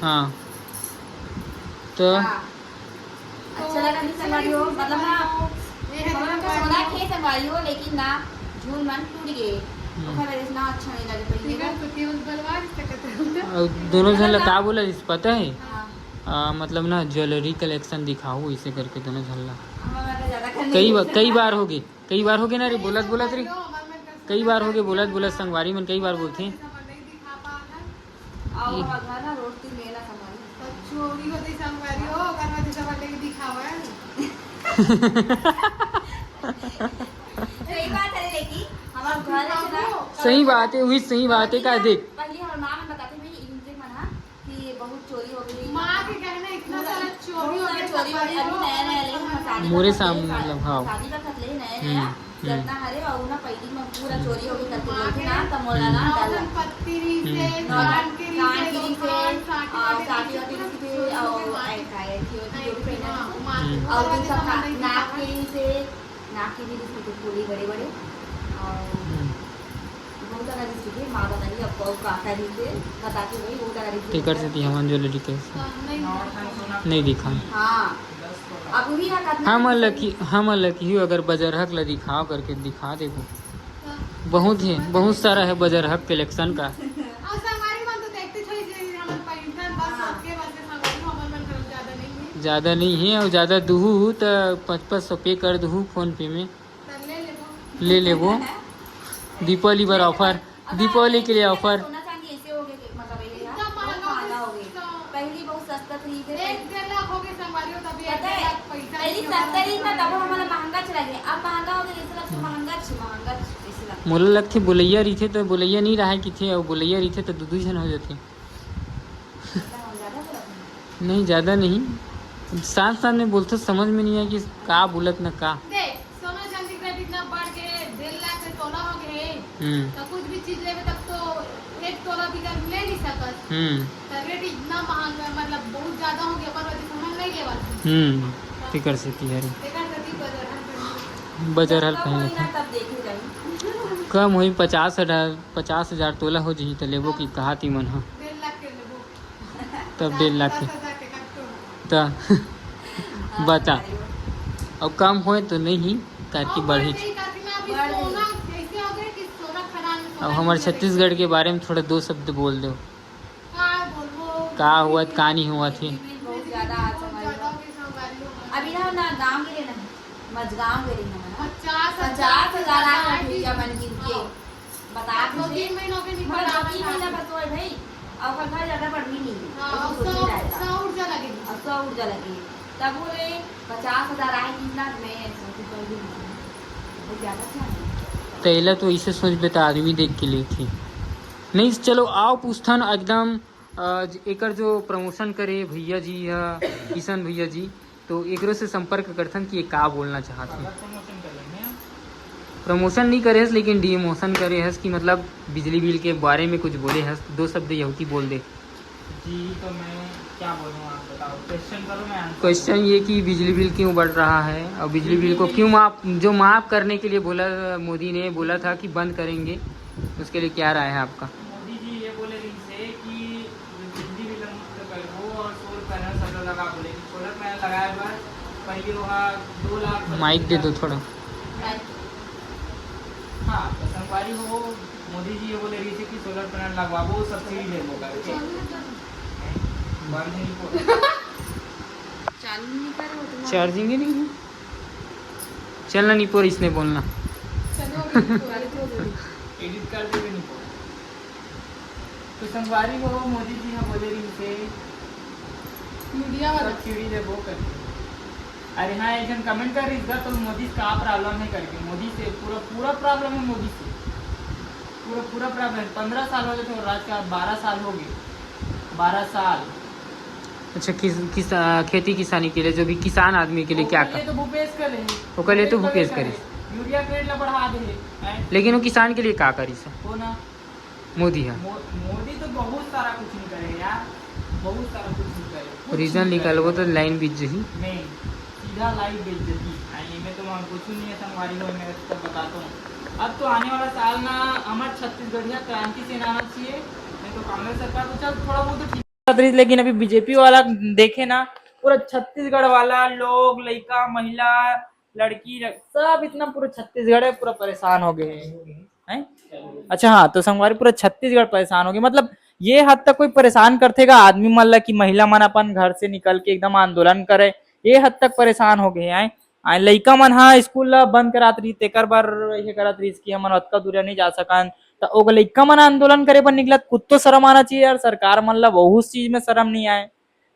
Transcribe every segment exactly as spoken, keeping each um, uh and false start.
हाँ, तो हाँ। अच्छा लगा नहीं संगवारी हो, मतलब ना, ये है मतलब ना, सोना के संगवारी हो, लेकिन ना, झूल मन टूट गए। हम्म। ओकर वजह से ना अच्छा नहीं लगे पहले। और दोनों झन ला का बोला जिस पता है? हाँ। आ, मतलब ना, ज्वेलरी कलेक्शन दिखाओ, इसे करके दोनों झन ला। हमारा ज्यादा करने कई की बार, इच्छा कई है। बार हो गए, कई बार हो गए ना रे, बोलत बोलत रे, कई बार हो गए बोलत बोलत, संगवारी मन कई बार बोलथे। अउ ये ओहा घर ना रोड तीर में ना संगवारी। तो चोरी होती संगवारी हो, अगर मैं जैसा बर्थडे की दिखावा है। सही बात है, लेकिन हमार घर है ना। सही बात है, वही सही बात है, का देख। पहले हमार माँ मन बताते, भाई, इनके मन हा कि बहुत चोरी हो गई। माँ के कहना इतना सारा चोरी हो गया, चोरी हो गई, अभी नया नया ले हम शादी मोरे सामने, मतलब, हाँ। शादी का खत ले नया नया। हम्म। जतना हरे अउ ना पहिली म पूरा चोरी होगे करके बोलथे ना, त मोला ना डर लगथे। पत्ती रहिसे, हम्म। कान के रहिसे, कान के रहिसे, अउ साटी वाटी रहिसे, अउ ऐसा है कि होती जो भी पहना है। हम्म। अउ दूसरा का-, नाक के रहिसे, नाक के भी रहिसे तो फूली बड़े बड़े, अउ हम्म। बहुत ज्यादा रहिसे, माँ बताही, अब अउ का का रहिसे, बताथे वही, बहुत ज्यादा रहिसे। तेकर सेती हमन ज्वेलरी के नहीं दिखा। हाँ। अब उही हा कतना हमन ल कि-, हमन ल किही अगर बजरहक ल दिखाओ करके दिखा देबो। हाँ। बहुत ही, बहुत सारा है बजरहक कलेक्शन का। अउ संगवारी मन तो देखते छोड़ी जे हमन पहिनथन, बस हाँ। सबके बस है संगवारी, हमन मन घलो ज्यादा नहीं है। ज्यादा नहीं है, अउ ज्यादा दुहू त पाँच पाँच सौ पे कर दुहू फोन पे में। त ले लेबो। ले लेबो। दीपावली बर ऑफर। दीपावली के लिए ऑफर। सोना चांदी ऐसे हो गए कि मतलब ये एकदम बहुत महंगा हो गए। पहली बहुत सस्ता थी, फिर एक डेढ़ लाख हो गए संगवारी हो, तभी एक डेढ़ लाख पैसा पहली सस्ता ही था, तब हमारा महंगा चला गया। अब महंगा हो गया, ऐसे लगता महंगा छ, महंगा छ, ऐसे लगता। मोला लगथे बुलैया रहिथे त बुलैया नहीं रहा किथे, अउ बुलैया रहिथे त दू दू झन हो जाथे। नहीं, ज्यादा नहीं। साथ साथ में बोलथो, समझ में नहीं आया कि का बोलत ना का। देख, सोना चांदी का रेट इतना बढ़ के डेढ़ लाख से तोला हो गए। हम्म। तो कुछ भी चीज लेवे तब तो एक तोला भी कर ले नहीं सकत। हम्म। तो रेट इतना महंगा, मतलब बहुत ज्यादा हो गया, पर वजह से हम नहीं लेवा। हम्म। तेकर सेती हरे। तेकर सेती बजर हर पहले। बजर हर पहले। कम होई, पचास हजार, पचास हजार तोला हो जही त लेबो कि कहा ती मन ह। डेढ़ लाख के लेबो। तब डेढ़ लाख के। त बता। अउ कम होए तो नहीं, काकी बढ़ी। अब हमारे छत्तीसगढ़ के बारे में थोड़ा दो शब्द बोल दो। का हुआ, का नहीं हुआ थी। अभी ना, ना गाँव के लिए ना, मजगाँव के लिए ना, पचास हजार आए भैया मन गिन के। बता दो, तीन महीना के नहीं, मतलब, दो तीन महीना बस होए भाई, अउ ओकर घर ज्यादा बढ़िया नहीं है। हाँ, अउ सौ, सौ ऊर्जा लगे। अउ सौ ऊर्जा लगे। तब बोले, पचास हजार आए, तीन लाख में ऐसे कुछ कर भी नहीं। बहुत ज्यादा था। तेला तो इसे सोचबे त आदमी देख के लेथे। नहीं, चलो, आओ पूछथन एकदम, अ, ज-, एकर जो प्रमोशन करे भैया जी ह, किशन भैया जी, तो एकरो से संपर्क करथन कि ये का बोलना चाहत हे। प्रमोशन नहीं करे हस, लेकिन डिमोशन करे हस कि मतलब बिजली बिल के बारे में कुछ बोले हस, दो शब्द यहूती बोल दे। जी, तो मैं क्या बोलूँ, आप बताओ। क्वेश्चन करो, मैं आंसर क्वेश्चन ये कि बिजली बिल क्यों बढ़ रहा है और बिजली बिल को क्यों माफ, जो माफ करने के लिए बोला, मोदी ने बोला था कि बंद करेंगे, उसके लिए क्या राय है आपका? मोदी जी ये बोले रहिसे कि बिजली बिल मुक्त करबो और सोलर पैनल सब लगाबो, लेकिन सोलर पैनल लगाए बर पहले वहाँ दो लाख माइक दे दो थोड़ा। हाँ, तो संगवारी हो, मोदी जी ये बोले रहिसे कि सोलर पैनल लगवाबो, सब्सिडी देबो करके। बंद नहीं बोल। चालू नहीं करे हो तुम्हारा। चार्जिंग ही नहीं है। चलना नहीं पोर, इसने बोलना। एडिट कर देबे नहीं पोर। तो संगवारी हो, मोदी जी ह बोले रहिसे मीडिया वाला। सब्सिडी देबो करके। अरे हाँ, एक झन कमेंट कर रहिस गा, तो मोदी से का प्रॉब्लम है करके। मोदी से पूरा, पूरा प्रॉब्लम है मोदी से। पूरा, पूरा प्रॉब्लम। पन्द्रह साल हो गए थे और राज का बारह साल हो गए। बारह साल। अच्छा, किस, किस, आ, खेती किसानी के लिए, जो भी किसान आदमी के लिए क्या कर, तो भूपेश करे। ओकर लिए तो भूपेश करे। यूरिया के रेट ला बढ़ा दे है। लेकिन वो किसान के लिए का करिस? वो ना। मोदी है। मो-, मोदी तो बहुत सारा कुछ नहीं करे यार, बहुत सारा कुछ नहीं करे, कुछ रीजन नहीं करे। निकालबो तो लाइन बीत जही। नहीं, सीधा लाइन बीत जही। आई, मैं तो वहाँ कुछ नहीं है, संगवारी हो, मैं तो बताता हूँ। अब तो आने वाला साल ना हमार छत्तीसगढ़िया क्रांति सेना आना चाहिए, नहीं तो कांग्रेस सरकार तो चल थोड़ा बहुत तो ठीक लेकिन अभी बीजेपी वाला देखे ना, पूरा छत्तीसगढ़ वाला लोग, लइका, महिला, लड़की, सब इतना पूरा छत्तीसगढ़ है, पूरा परेशान हो गए हैं, हैं? अच्छा, हाँ, तो संगवारी, पूरा छत्तीसगढ़ परेशान हो गए। मतलब, ये हद तक कोई परेशान करथे का आदमी मन ला कि महिला मन अपन घर से निकल के एकदम आंदोलन करे? ये हद तक परेशान हो गए हैं। आए लइका मन हा स्कूल ला बंद करात रही, तेकर बर ये करत रही कि हमन अतका दूरिया नहीं जा सकन। त ओ लइका मन आंदोलन करे बर निकलत, कुछ तो शर्म आना चाहिए यार। सरकार मन ला बहुत चीज में शर्म नहीं आए,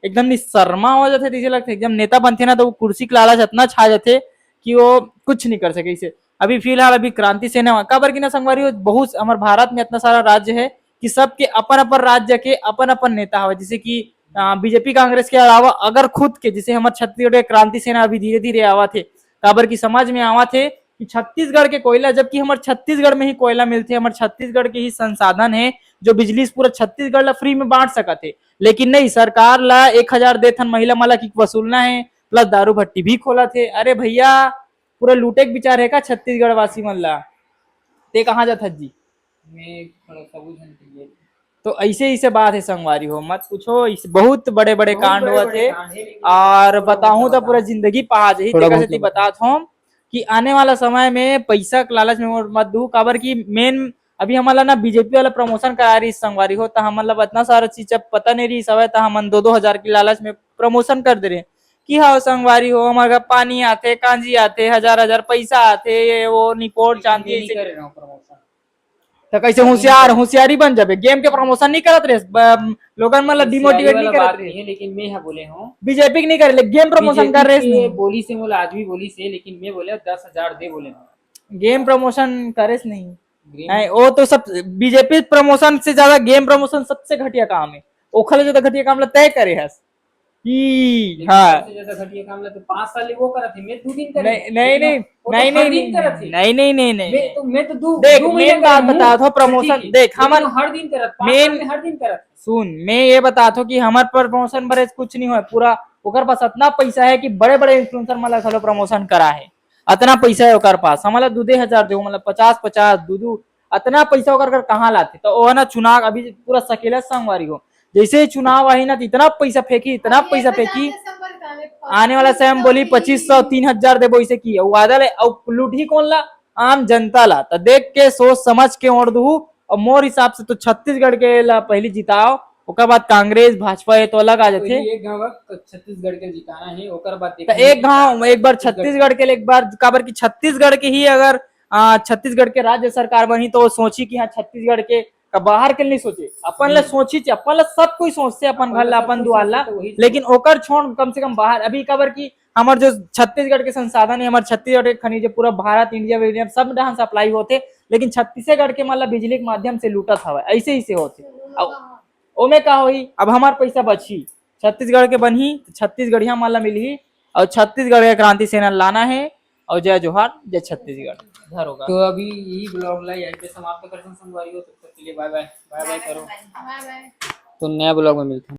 एकदम निशर्मा हो जाथे, जैसे लगथे एकदम नेता बनथे ना, तो वो कुर्सी के लालच इतना छा जाथे कि वो कुछ नहीं कर सके। इसे अभी फिलहाल अभी क्रांति सेना, काबर कि ना संगवारी हो, बहुत हमर भारत में इतना सारा राज्य है कि सबके अपन अपन राज्य के अपन अपन नेता हवे। जैसे कि बीजेपी कांग्रेस के अलावा अगर खुद के, जैसे हमर छत्तीसगढ़ के क्रांति सेना अभी धीरे धीरे आवत है, काबर की समझ में आवत है कि छत्तीसगढ़ के कोयला, जबकि हमर छत्तीसगढ़ में ही कोयला मिलथे, हमर छत्तीसगढ़ के ही संसाधन है, जो बिजली पूरा छत्तीसगढ़ ला फ्री में बांट सकत है, लेकिन नहीं, सरकार ला एक हजार देथन महिला मन ला कि वसूलना है, प्लस दारू भट्टी भी खोलत है। अरे भैया, पूरा लूटे के विचार है का छत्तीसगढ़ वासी मन ला? ते कहाँ जात हस जी? मैं थोड़ा सा बुझन के लिए। तो ऐसे ही से बात है संगवारी हो, मत पूछो, इस बहुत बड़े बड़े बहुत कांड बड़े हुआ बड़े थे। कांड है, लेकिन और थोड़ा बताऊं बहुत तो पूरा बता। जिंदगी पहा जाही, थोड़ा तेकर बहुत सेती बता। बतात हूँ कि आने वाला समय में पैसा के लालच में वोट मत दू, काबर कि मेन अभी हमन ला ना बीजेपी वाला प्रमोशन करा रही संगवारी हो, तो हमन ला इतना सारा चीज जब पता नहीं रही समय, तो हमन दो दो हजार की लालच में प्रमोशन कर दे रहे कि हाँ संगवारी हो, हमारे घर पानी आते, कांजी आते, हजार हजार पैसा आते, ये वो निपोर चांदी, नहीं ऐसे कर रहा हूँ प्रमोशन। तो कैसे होशियार, होशियारी बन जाबे? गेम के प्रमोशन नहीं करत रहे, ब-, लोगन मन ला डिमोटिवेट नहीं करत रहे। लेकिन मैं हा बोले हूँ, बीजेपी के नहीं करे, लेकिन गेम प्रमोशन कर रहे। बोली से मोला आदमी बोली से, लेकिन मैं बोले दस हजार दे बोले। गेम प्रमोशन करे नहीं। नहीं, वो तो सब बीजेपी प्रमोशन से ज्यादा गेम प्रमोशन सबसे घटिया काम है। ओखर ले ज्यादा घटिया काम ला तय करे हस। ई, हाँ। सबसे ज्यादा घटिया काम ला तो पाँच साल ले वो करत है, मैं दो दिन करत नहीं, है। नहीं, लेकिन नहीं, वो तो नहीं, हर नहीं, दिन नहीं, करत है। नहीं, नहीं, नहीं, नहीं, मैं नहीं। तो, मैं तो दो, देख, दो महीने मेन बात करत हूँ। बता दो, प्रमोशन, ठीक है। देख, लेकिन हमर वो हर दिन करत, पाँच साल मेन में हर दिन करत। सुन, मैं ये बता दो कि हमर प्रमोशन बरे कुछ नहीं हुआ, पूरा ओकर पास इतना पैसा है कि बड़े-बड़े इन्फ्लुएंसर मन ला घलो प्रमोशन करा है। अतना पैसा है ओकर पास, हमला दू दे हजार दे, मतलब पचास पचास, दू दू, अतना पैसा ओकर कर कहाँ लाथे? तो ओ ना चुनाव अभी पूरा सकेला संगवारी हो, जैसे ही चुनाव आही ना, तो इतना पैसा फेंकी, इतना पैसा फेंकी, आने वाला समय बोली पच्चीस सौ, तीन हजार देबो, इसे की वादा ले, अउ लूटही कौन ला? आम जनता ला। तो देख के, सोच समझ के वोट दूहू। और मोर हिसाब से तो छत्तीसगढ़ के ला पहली जिताओ, ओकर बाद कांग्रेस, भाजपा, ये तो अलग आ जाथे। एक गांव छत्तीसगढ़ के जिताना है, ओकर बाद तो एक गांव, एक बार छत्तीसगढ़ के, एक बार, काबर कि छत्तीसगढ़ के ही अगर, आ, छत्तीसगढ़ के राज्य सरकार बनी, तो वो सोची कि हाँ, छत्तीसगढ़ के का बाहर के नहीं सोचे, अपन ला सोची, अपन ला सब कोई सोचते, अपन घर ला, अपन दुआर ला, लेकिन ओकर छोड़ कम से कम बाहर। अभी काबर कि हमर जो छत्तीसगढ़ के संसाधन है, हमर छत्तीसगढ़ के खनिज है, पूरा भारत, इंडिया, इंडिया सब डहान सप्लाई होते, लेकिन छत्तीसगढ़ के मन ला बिजली के माध्यम से लूटत हवय, ऐसे ही से होते। अब ओमे का होही, अब हमार पैसा बचही, छत्तीसगढ़ के बनही, तो छत्तीसगढ़िया मन ला मिलही, और छत्तीसगढ़ के क्रांति सेना लाना है। और जय जोहार, जय छत्तीसगढ़। घर होगा। तो अभी यही ब्लॉग ला यहीं पे समाप्त करते हैं संगवारी हो। तब तक के लिए बाय बाय, बाय बाय करो। बाय बाय। तो नया ब्लॉग में मिलते हैं।